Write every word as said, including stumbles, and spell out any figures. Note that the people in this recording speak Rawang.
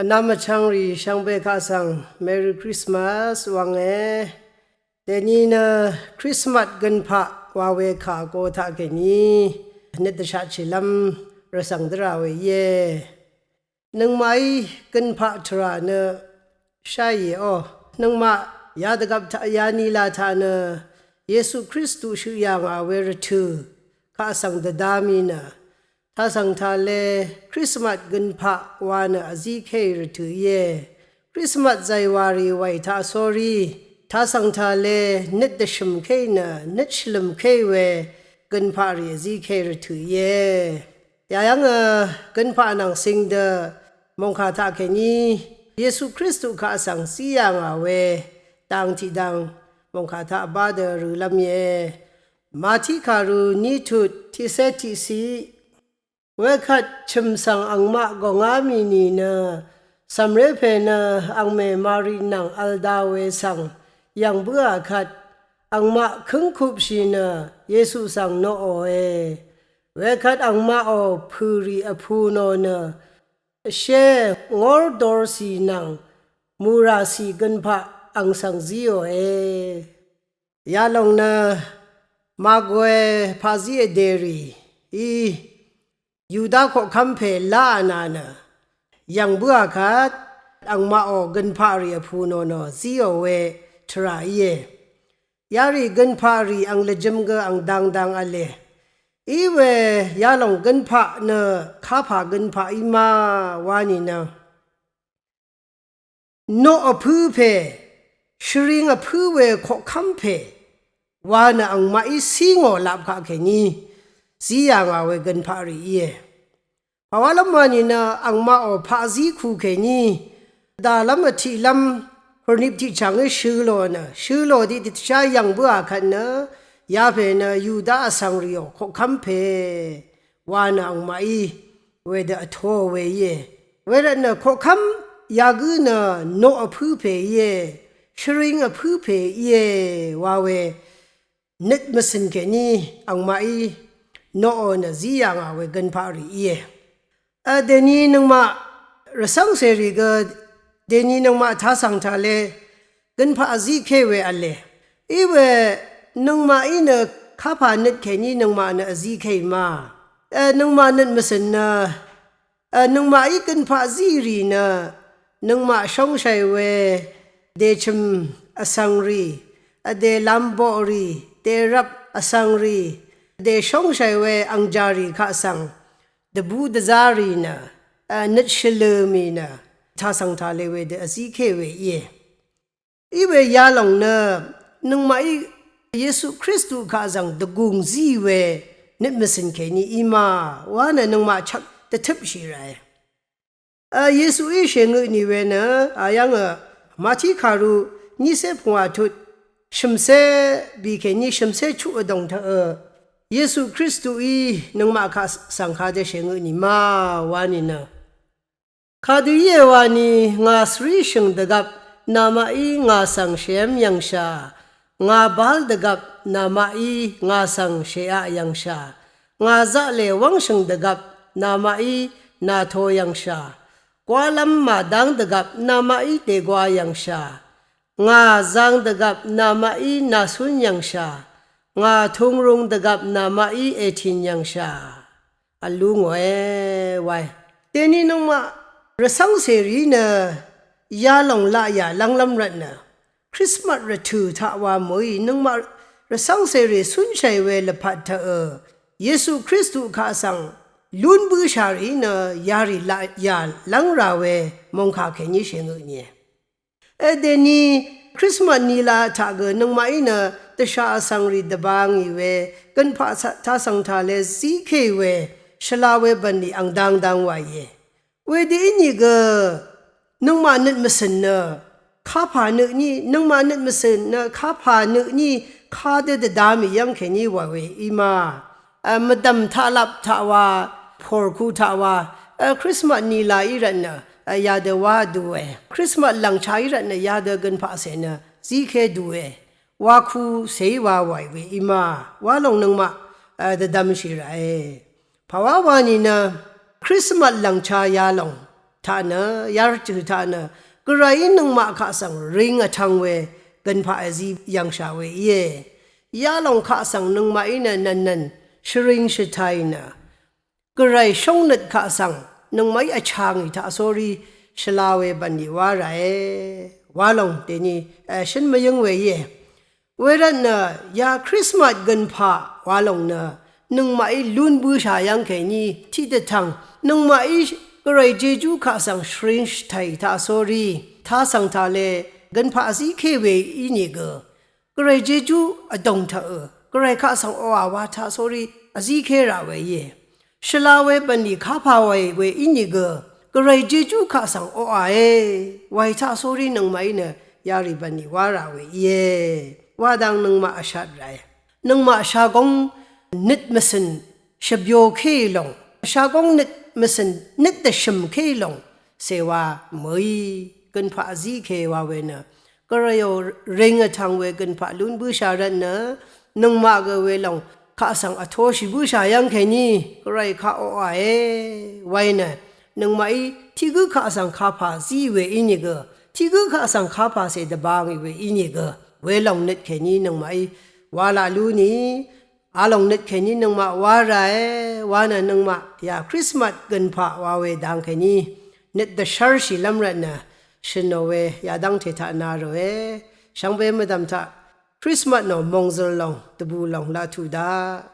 Vnam vchvngrì shvngbe kaq svng Merry Christmas wvnge. Dèni nø Krismas gønpaq wa we kà go taqkèní nøt dvshaqchìlv́m rvcv̀ng dvrà we íe. Nøngmaqí gønpaq tvrà nø sháìe ó. Nøngmaq yadvgvp taq yanila taq nø Yesu Kristu shøq yà ngà we rvtø̀ kaq svng dvda mì nø tasv̀ng tale Krismas gønpaq wa nø vzíkéì rvtø̀ íe. Krismas zàywàrì wàì taq sórí tasv̀ng tale nøt dvshø̀mkéì nø nøt shvlø̀mkéì we gønpaqrì vzíkéì rvtø̀ íe. Yayv́ngø gønpaq nvng cing dø mòngkà taqkèní Yesu Kristu kaq svng zí yà ngà we dang tiqdang mòngkà taq bá dø rølv́m íe. Màtí kàru ní tut tiqcé tiqciq. Wekvt chø̀m svng angmaq gòngá mì nìnø cv̀mré pè nø angmè Mari nvng vl da we svng yv̀ng bǿà kvt angmaq kǿngkupshì nø Yesu svng noqòe. Wekvt angmaqò pø̀rì vpu nò nø vshé ngórdorcì nvng mùràcì gønpaq ang svng zíòe. Yalòng nø màgòe paqzí vdèrì í Yuda koqkv́m pè láà nà nø yv̀ng bǿà kvt angmaqò gønpaqrì vpu nò nò zíò we tvrà íe. Yarì gønpaqrì ang lvjøm gø ang dangdang v̄le. Iwe yalòng gønpaq nø kapà gønpaq í ma wa nìnø noq vpǿ pè, shvring vpǿ we koqkv́m pè wa nø angmaqí cí ngò lap kaq kèní zí yà ngà we gønpaqrì íe. Pàwálv́m wa nìnø angmaqò paqzí ku kèní dàlv́m vtiqlv́m hurnip tiqchàngí shø̄ lò nø shø̄ lò di dvtshá yv̀ng bǿà kvt nø yapè nø Yuda vsvng rìò koqkv́m pè wa nø angmaqí wedø vtōò we íe. Wervtnø koqkv́m yagǿ nø noq vpǿ pè íe, shvring vpǿ pè íe wa we nøt mvcø̀n kèní angmaqí noqò nø zí yà ngà we gønpaqrì íe. Dèni nøngmaq rvcv́ngcèrì gø dèni nøngmaq tasv̀ng tale gønpaq vzíké we v̄le. Iwe nøngmaqí nø kapà nøt kèní nøngmaq nø vzíkéì ma. Nøngmaq nøt mvcø̀n nø nøngmaqí gønpaq zí rì nø nøngmaq shóngshàì we dèchø̀m vsvng rì, vdè lamboq rì, dèrvp vsvng rì, vdè shóngshàì we angjà rì kaq svng dvbú dvzá rì nø nøt shvlø̀ mì nø tasv̀ng tale wedø vzíké we íe. Iwe yalòng nø nøngmaqí Yesu Kristu kaq zvng dvgùng zí we nøt mvcø̀n kèní í ma wa nø nøngmaq chvk dvtøpshì ràe. Yesuí shèngø tnì we nø ayv́ngø Màtí kàru nícé pvngwà tut shø̀mcé bì kèní shø̀mcé chuq vdòng taqø Yesu Kristuí nøngmaq kaq svng kadø shèngø tnì ma wa nìnø Kadø íe wani, ngà svrí shø̀ng dvgvp namaqí ngà svng shèv́m yv̀ngshà, ngà bál dvgvp namaqí ngà svng shèaq yv̀ngshà, ngà zaqlè wv́ngshø̀ng dvgvp namaqí nàto yv̀ngshà, gwálv́m màdáng dvgvp namaqí dègwa yv̀ngshà, ngà zang dvgvp namaqí nàcún yv̀ngshà, ngà tungrung dvgvp namaqí ètìn yv̀ngshà. Vlú ngòe wae. Dèni nøngmaq rvcv́ngcèrì nø yalòng laqyà lv́nglv́m rvtnø Krismas rvtø̀ taq wa mø̀í nøngmaq rvcv́ngcèrì cúnshàì we lvpat taqø Yesu Kristu kaq svng lún bǿshàrì nø yarì laqyà lv́ngrà we mòngkà kèní shèngø tnìe. Dèni Krismas nila taq gø nøngmaqí nø dvshà vsvngrì dvbāngì we gønpaq tasv̀ng tale zíkéì we shvla we bv̀nlì ang dangdang wàìe. Wedø ínìgø nøngmaq nøt mvcø̀n nø kapà nø tní, nøngmaq nøt mvcø̀n nø kapà nø tní kadø dvda mì yv́ng kèní wà we í ma. Mvdv̀m taqlap taq wa, pòrku taq wa, Krismas nila í rvtnø yadø wá dùe. Krismas lv̀ngcha í rvtnø yadø gønpaqcè nø zíké dùe. Waku cèí wa wàì we í ma. Wá lòng nøngmaq dvdvmshì ràe. Pàwá wani nø Krismas lv̀ngcha yalòng taq nø, yarvtø̀ taq nø, Gvrayí nøngmaq kaq svng ring vtvng we gønpaq èzí yv̀ngshà we íe. Yalòng kaq svng nøngmaqí nø nv̀nnv̀n shvring shvtàì nø, Gvray shóngnøt kaq svng nøngmaqí vchàngì taqsórí shvla we bv̀nlì wá ràe. Walòng dèni, e, shǿn mvyǿng we íe. Wervtnø ya Krismas gønpaq walòng nø nøngmaqí lún bǿshà yv́ng kèní tiqdvtv̀ng nøngmaqí Gvray jejú kaq svng shvring shvtàì taqsórí tasv̀ng taqle gønpaq zíké we ínìgø Gvray jejú vdòng taqø Gvray kaq svng oqà wa taqsórí vzíké rà we íe. Shvla we bv̀nlì kapà waì we ínìgø Gvray jejú kaq svng oqàe waì taqsórí nøngmaqí nø yarì bv̀nlì wá rà we íe. Wa dang nøngmaq vshat ràe. Nøngmaq shagóng nøt mvcø̀n shvbyokéì lòng, shagóng nøt mvcø̀n nøt dvshø̀mkéì lòng cèwa mø̀í gønpaq zíke wa we nø Gvrayò ring vtvng we gønpaq lún bǿshà rvtnø nøngmaq gø welòng kaq svng vtoshì bǿshà yv́ng kèní Gvray kaq oqàe waì nø nøngmaqí tiq gǿ kaq svng kapà zí we ínìgø tiq gǿ kaq svng kapàcè dvbangì we ínìgø welòng nøt kèní nøngmaqí walaq lú nì alòng nøt kèní nøngmaq wá ràe wa nø nøngmaq ya Krismas gønpaq wa we dang kèní nøt dvshv́rshìlv́m rvtnø shø̀nò we yadv́ngte taq na ròe. Shvngbe mvdv̀m taq Krismas nò mòngzø̀l lòng dvbù lòng laq tuq daq